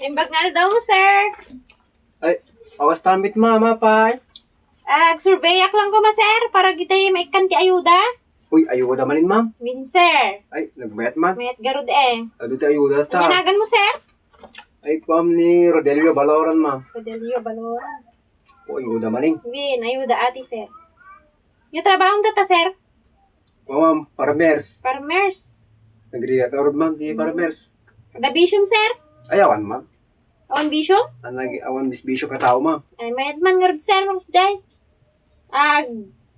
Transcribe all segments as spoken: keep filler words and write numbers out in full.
Imbag nga aldaw mo, sir. Ay, awas tambit, mama, pay. Ah, ag-surveyak lang koma, sir, para dagiti maikkan ti ayuda. Uy, ayuda manen, ma'am. Win, sir. Ay, nagmayat man. Mayat garud eh. Adu ti ayuda ta. Ano nagan mo, sir? Ay, kuam ni Rodelio Baloran, ma'am. Rodelio Baloran. O, ayuda manen. Win, ayuda ati, sir. Yung trabaho mo tata, sir? Kuam, ma'am, farmers. Farmers. Nagrigat arod, ma'am, di Hmm. farmers. Ada bisyum, sir? Ay, awan, ma'am. Awan bisyum? Ang lagi, awan bisbisyo ka tao, ma'am. Ay, mayat man ngarud, sir, Mangs Jay. Ag,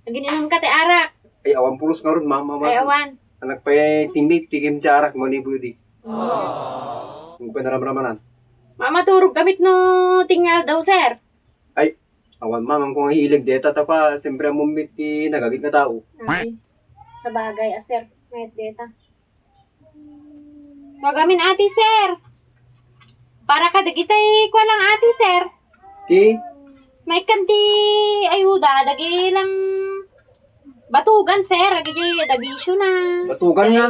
agininum ka ti arak. Ay, awan pulos ngarud, ma'am. Awan. Ay, awan. Anak pa eh, teammate, tikim ti arak, malibo di. Ang panaramramanan. Mamaturog kamit no tingal daw, sir. Ay, awan, ma'am, ang kung hilig deta, ta pa, siyempre, ang mumit ti nagagit nga tao. Ay, sa bagay, ah, sir. Mayat deta. Magamin ati, sir. Para kadagitay kua lang ati, sir. Ti? Maikkan ti ayuda, dagi lang batugan, sir. Dagiti adda bisyo na. Batugan nga?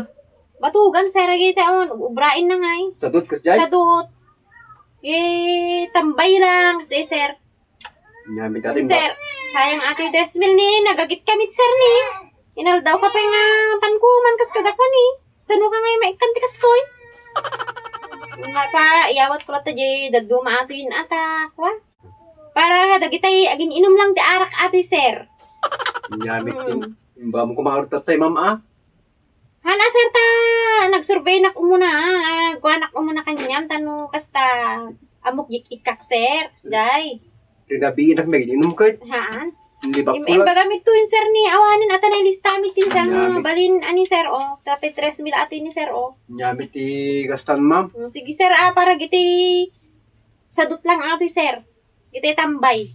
Batugan, sir. Dagiti awan, ubrain na ngay. Sadut, kasjay? Sadut. Eh, tambay lang, kasjay, sir. Nyamit ka rin ba? Sir, sayang ati tres mil ni, nagagit kamit, sir, ni. Inaldaw ka pa nga pankuman kas kadakwa ni. Sano ka nga maikkan ti kastoy? Nga pa, iyawat ko latta di daduma atoy in atak, wa? Para dagitay agin-inum lang ti arak atoy, sir. Nyamit kin. Hmm. Imbam ko maurtat tay, ma'am, ah. Haan, sir, ta nagsurvey nak umuna, ah, nagkuanak umuna kaniam, tano kasta amok yik-ikkak, sir, kasjay. Rinabiin nak may inum ket. Haan. Hindi ba Im-, pula? Imbaga mi to yun, sir, ni awanen, ata na lista mi tin, sir, nga Nyamit. Balin, ani, sir, oh, tapit tres mil ato ni, sir, oh. Nyamit ti kastan, ma'am. Mm, sige, sir, ah, para giti sadut lang ato, sir. Giti tambay.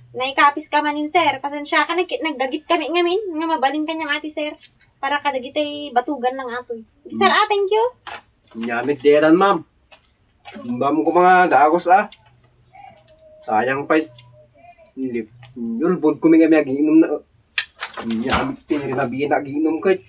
Naikapis ka manin, sir. Pasensya ka, nag-, naggagit kami ngamin, nga mabalin kaniam ati, sir. Para kadagitay batugan lang atoy. Sir, ah, thank you. Nyamit deran, ma'am. Imbam ko mga dagos, ah. Sayang pa. Hindi. Yulbod ko mi nga agiinom na. Nyamit ti rinabiin na agiinom kay.